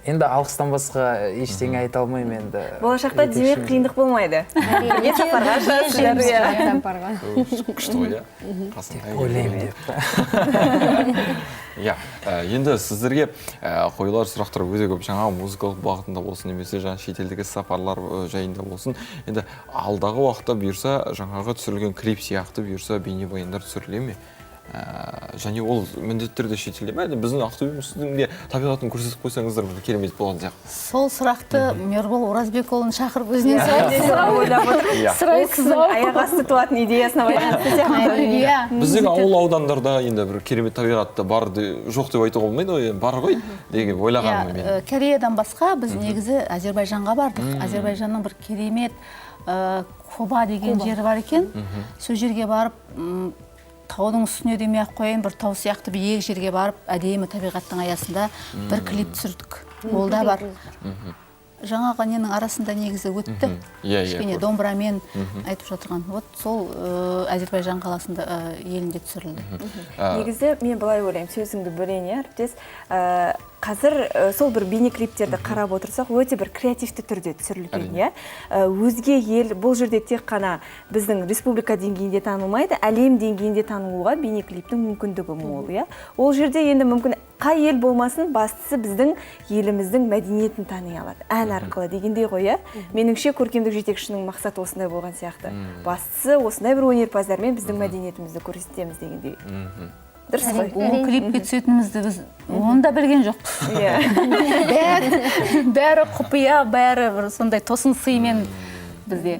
Енді алғыстан басқа ештеңе айта алмаймын енді. Болашақта демек қиындық болмайды. Бірге сапарға шығасыздар, иә. Күшті ғой, иә. Ойлаймын деп. Иә, енді сіздерге қойылар сұрақтар өте көп, жаңа музыкалық бағытында болсын, немесе жаңа шетелдегі сапарлар жайында болсын. Енді алдағы уақытта бұйырса жаңағы түсірілген клип сияқты бұйырса бейнебаяндар түсіріле ме? Және ол міндетті түрде шетелде ме? Біздің Ақтөбеміздің де табиғатын көрсетіп қойсаңыздар бір керемет болған сияқты. Сол сұрақты Мирбол Оразбекұлын шақырып өзінен сұрайсыз. Ол кісінің аяқ асты туатын идеясына байланысты сияқты. Біздің ауыл аудандарда енді бір керемет табиғатты бар жоқ деп айтуға болмайды ғой, бар ғой деген ойлағанмын мен. Кореядан басқа біз негізі Әзербайжанға бардық. Әзербайжанның бір керемет Коба деген жері бар екен. Сол жерге барып таудың үстіне демей ақ қояйын, бір тау сияқты биік жерге барып, әдемі табиғаттың аясында бір клип түсірдік. Ол да бар. Жаңағы ненің арасында негізі өтті. Кішкене домбырамен айтып жатырған. Вот сол Әзербайжан қаласында елінде түсірілді. Негізі мен былай ойлаймын, сөзіңді бөлейін, әріптес. Қазір сол бір бейнеклиптерді қарап отырсақ, өте бір креативті түрде түсірілген, иә. Өзге ел бұл жерде тек қана біздің республика деңгейінде танылмайды, әлем деңгейінде танылуға бейнеклиптің мүмкіндігі мол, иә. Ол жерде енді мүмкін қай ел болмасын, бастысы біздің еліміздің мәдениетін тани алады, ән арқылы дегендей ғой, иә. Меніңше көркемдік жетекшінің мақсаты осындай болған сияқты. Бастысы осындай бір өнерпаздармен біздің мәдениетімізді көрсетеміз дегендей. Дұрыс қой. Ол клипке түсетінімізді біз оны да білген жоқпыз. Бәрі құпия, бәрі бір сондай тосын сыймен бізде.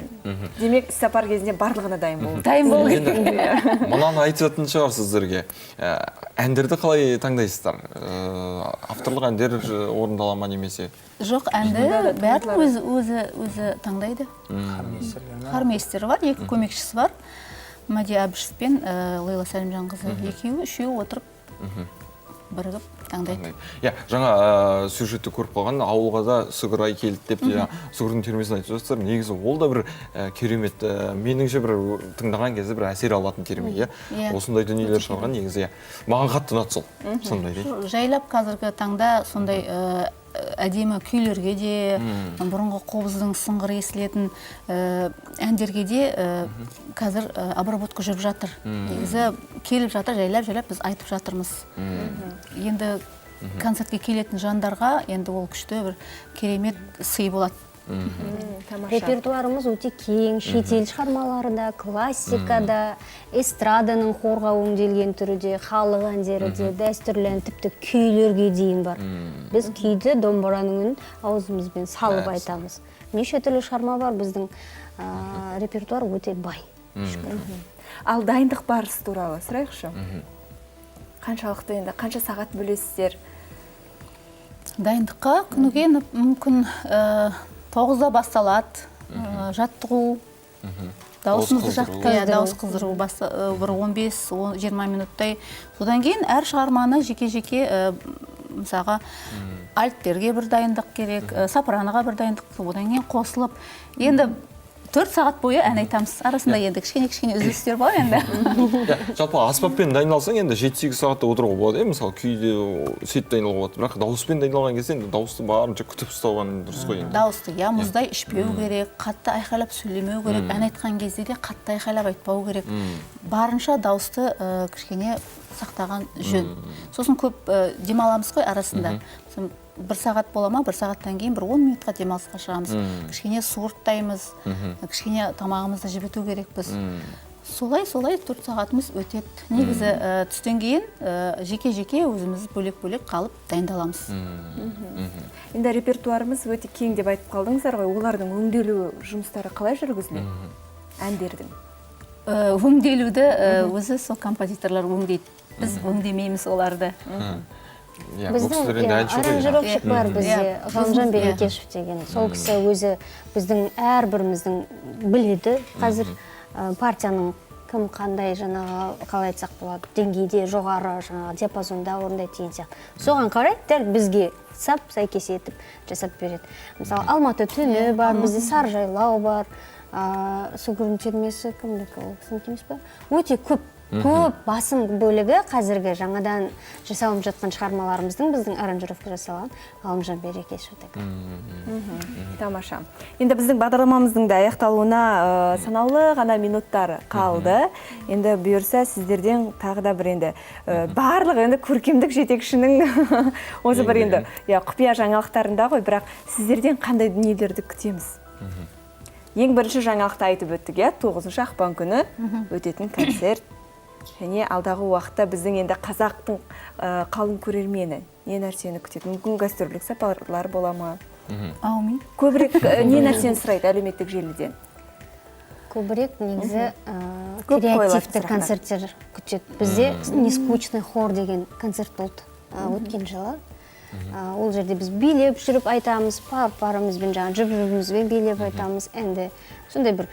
Демек, сапар кезінде барлығына дайын болу. Дайын болу. Мынаны айтатын шығар сіздерге. Әндерді қалай таңдайсыздар? Авторлық әндер орындала ма немесе? Жоқ, әнді бәрін өзі таңдайды. Хормейстері бар, екі көмекшісі бар. Мәди Әбішев пен Лейла Сәлімжанқызы екеуі, үшеуі отырып бірігіп таңдайды. Иә, жаңа сюжетті көріп қалған ауылға да Сүгірай келді деп Сүгірдің термесін айтып жатсыздар. Негізі ол да бір керемет, меніңше бір тыңдаған кезде бір әсер алатын терме, иә. Осындай дүниелер шығарған негізі, иә. Маған қатты ұнады сол. Сондай дейді. Жайлап қазіргі таңда сондай әдемі күйлерге де, бұрынғы қобыздың сыңғыры естілетін әндерге де қазір обработка жүріп жатыр. Негізі келіп жатыр, жайлап-жайлап біз айтып жатырмыз. Енді концертке келетін жандарға енді ол күшті бір керемет сый болады. Репертуарымыз өте кең, шетел шығармалары да, классика да, эстраданың хорға өңделген түрі де, халық әндері де, дәстүрлі ән, тіпті күйлерге дейін бар. Біз күйді домбыраның үнін аузымызбен салып айтамыз. Неше түрлі шығарма бар, біздің репертуар өте бай. Шүкір. Ал дайындық барысы туралы сұрайықшы. Қаншалықты енді, қанша сағат бөлесіздер? Дайындыққа күніге мүмкін 9-да басталады, жаттығу, дауысымызды жаттығу, дауыс қыздыру бір 15-20 минуттай. Содан кейін әр шығарманы жеке-жеке, мысалға, альттерге бір дайындық керек, сопраноға бір дайындық, одан кейін қосылып. Енді 4 сағат бойы ән айтамыз. Арасында енді кішкене-кішкене үзілістер бар енді. Жалпы аспаппен дайындалсаң енді 7-8 сағатта отыруға болады, мысалы күйде сөйтіп дайындалуға болады. Бірақ дауыспен дайындалған кезде енді дауысты барынша күтіп ұстауған дұрыс қой енді. Дауысты я мұздай ішпеу керек, қатты айқайлап сөйлемеу керек, ән айтқан кезде де қатты айқайлап айтпау керек. Барынша дауысты кішкене сақтаған жөн. Сосын көп демаламыз қой арасында. Бір сағат бола ма, бір сағаттан кейін бір 10 минутқа демалысқа шығамыз. Кішкене суырттаймыз, кішкене тамағымызды жібіту керекпіз. Солай-солай 4 сағатымыз өтеді. Негізі түстен кейін жеке-жеке өзіміз бөлек-бөлек қалып дайындаламыз. Енді репертуарымыз өте кең деп айтып қалдыңыздар ғой, олардың өңделу жұмыстары қалай жүргізіледі? Әндердің? Өңделуді өзі сол композиторлар өңдейді. Біз өңдемейміз оларды. Біздің аранжировщик бар бізде, Ғалымжан Берекешев деген. Сол кісі өзі біздің әрбіріміздің біледі. Қазір партияның кім қандай жаңағы, қалай айтсақ болады, деңгейде жоғары жаңағы диапазонда орындайды деген сияқты. Соған қарай дәл бізге сап сәйкес етіп жасап береді. Мысалы, Алматы түні бар, бізде Сарыжайлау бар, Сүгірдің термесі кімдікі, ол кісінікі емес пе? Өте көп. Көп басым бөлігі қазіргі жаңадан жасалып жатқан шығармаларымыздың біздің аранжировка жасалған Ғалымжан Берекешевтікі. Тамаша. Енді біздің бағдарламамыздың да аяқталуына санаулы ғана минуттар қалды. Енді бұйырса сіздерден тағы да бір енді барлық енді көркемдік жетекшінің осы бір енді құпия жаңалықтарында ғой, бірақ сіздерден қандай дүниелерді күтеміз? Ең бірінші жаңалықты айтып өттік, 9 ақпан күні өтетін концерт. Және алдағы уақытта біздің енді қазақтың қалың көрермені не нәрсені күтеді? Мүмкін гастрольдік сапарлар бола ма? Аумин. Көбірек не нәрсені сұрайды әлеуметтік желіден? Көбірек негізі креативті концерттер күтеді. Бізде нескучный хор деген концерт болды өткен жылы. Ол жерде біз билеп жүріп айтамыз, пар-парымызбен, жаңа жұп-жұбымызбен билеп айтамыз. Енді сондай бір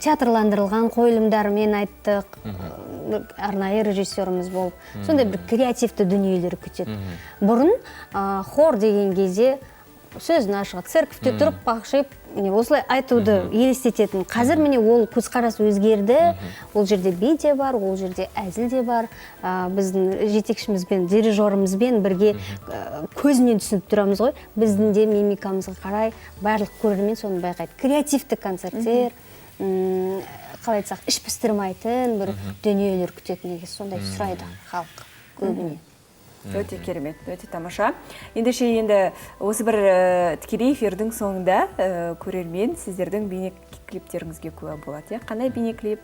театрландырылған қойылымдармен айттық, арнайы режиссеріміз болып. Сондай бір креативті дүниелер күтеді. Бұрын хор деген кезде сөзін ашығы церковьте тұрып қақшиып, осылай айтуды елестететін. Қазір міне ол көзқарас өзгерді. Ол жерде би де бар, ол жерде әзіл де бар. Біздің жетекшімізбен, дирижерімізбен бірге көзінен түсініп тұрамыз ғой. Біздің де мимикамызға қарай барлық көрермен соны байқайды. Креативті концерттер, қалай айтсақ, іш пістірмайтын бір дүниелер күтетін, негізі сондай сұрайды халық көбіне. Өте керемет, өте тамаша. Ендеше енді осы бір тікелей эфирдің соңында көрермен сіздердің бейнеклиптеріңізге куә болады. Қандай бейнеклип,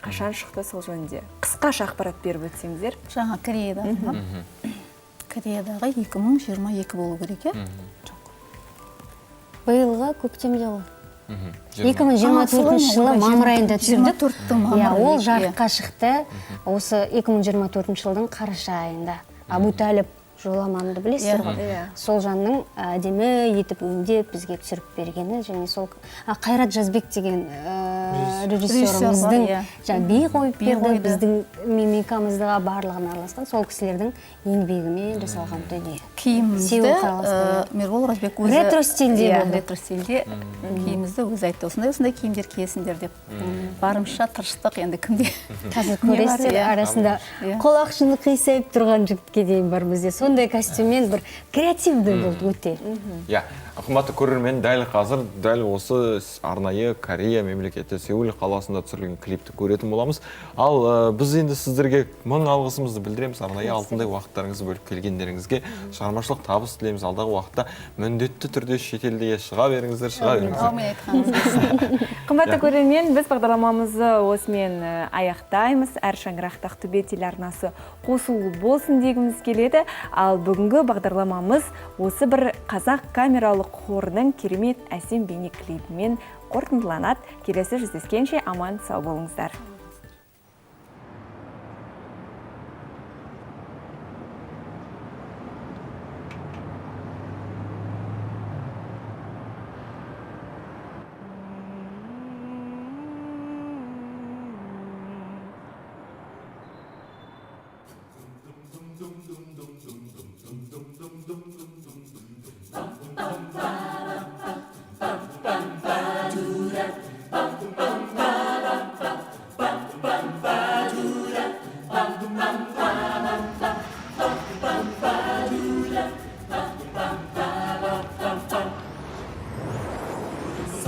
қашан шықты, сол жөнінде қысқаша ақпарат беріп өтсеңіздер. Жаңа Кореядағы ма? Кореядағы 2022 болу керек, е? Жоқ. Биылғы көктемде ғой. 2024 жылы мамыр айында түсірдік. Ол жарыққа шықты осы 2024 жылдың қараша айында. Абу Талиб Жоламанды білесіздер ғой. Сол жанның әдемі етіп өңдеп бізге түсіріп бергені, және сол Қайрат Жазбек деген режиссеріміздің би қойып берді, біздің мимикамызға барлығын араласқан сол кісілердің еңбегімен жасалған дүние. Киімімізді Мербол Оразбек өзі ретро стильде болды. Ретро стильде киімімізді өзі айтты, осындай киімдер киесіңдер деп. Барымша тырыстық енді кімде. Қазір көресіздер, арасында құлақшыны қисайып тұрған жігітке дейін бар бізде. Сондай костюммен бір креативді болды өте. Иә, қымбатты көрермен, дәл қазір, дәл осы арнайы Корея мемлекеті Сеул қаласында түсірілген клипті көретін боламыз. Ал біз енді сіздерге мың алғысымызды білдіреміз, арнайы алтындай уақыттарыңызды бөліп келгендеріңізге шығармашылық табыс тілейміз. Алдағы уақытта міндетті түрде шетелде шыға беріңіздер, шыға беріңіздер. Әумин айтқаныңыз. Қымбатты көрермен, біз бағдарламамызды осымен аяқтаймыз. Әр шаңырақта Ақтөбе телеарнасы қосулы болсын дегіміз келеді. Ал бүгінгі бағдарламамыз осы бір қазақ камералық хорының керемет әсем бейнеклипімен қорытындыланады. Келесі жүздескенше аман сау болыңыздар. Bum, bum, ba, ba, bum, bum, ba, do that.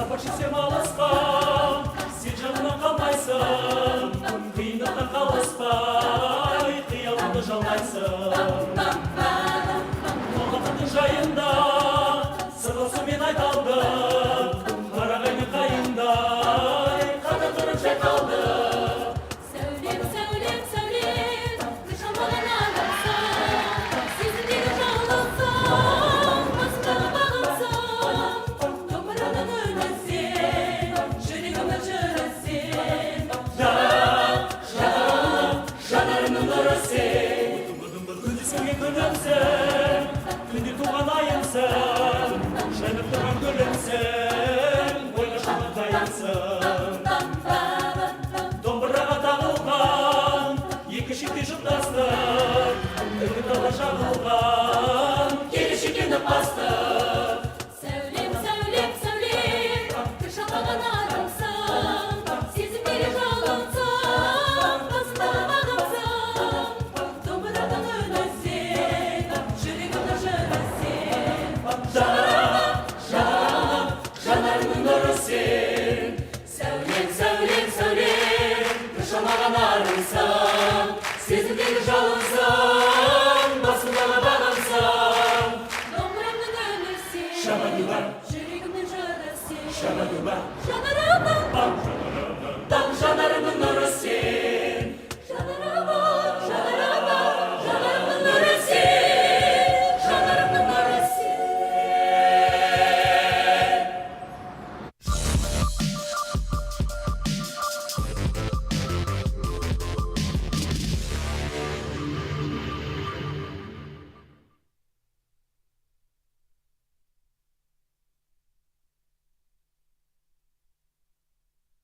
Сапар шексем алысқа, сен жанымнан қалмайсың. Қиындықтан қалыспай, қиялымды жалмайсың. Толғақтың жайында сырласумен айталды. Қарағай мен қайыңдай қатар тұрып шайқалды. Сәулем, сәулем, сәулем, бір жалмаған адамсың. Сезімдегі жалынсың, басымдағы бағымсың. Домбыраның үні сен, жүрегімнің жыры сен. Жанарымның нұры сен. Күндіз көрген күнімсің, түнде туған айымсың. Жайнап тұрған гүлімсің, ойға шалған тайымсың. Домбыраға тағылған екі шетте жұптастық, үміт алға жағылған келешекке нық бастық. Сәулем, сәулем, сәулем, бір жалмаған адамсың. Сезімдегі жалынсың, басымдағы бағымсың. Домбыраның үні сен, жүрегімнің жыры сен. Жанарымның нұры сен. Сәулем, сәулем, сәулем, бір жалмаған арымсың. Сезімдегі жалынсың, басымдағы бағымсың. Домбырамның үні сен, Шабадуба, жүрегімнің жыры сен. шабадуба, Жанарымның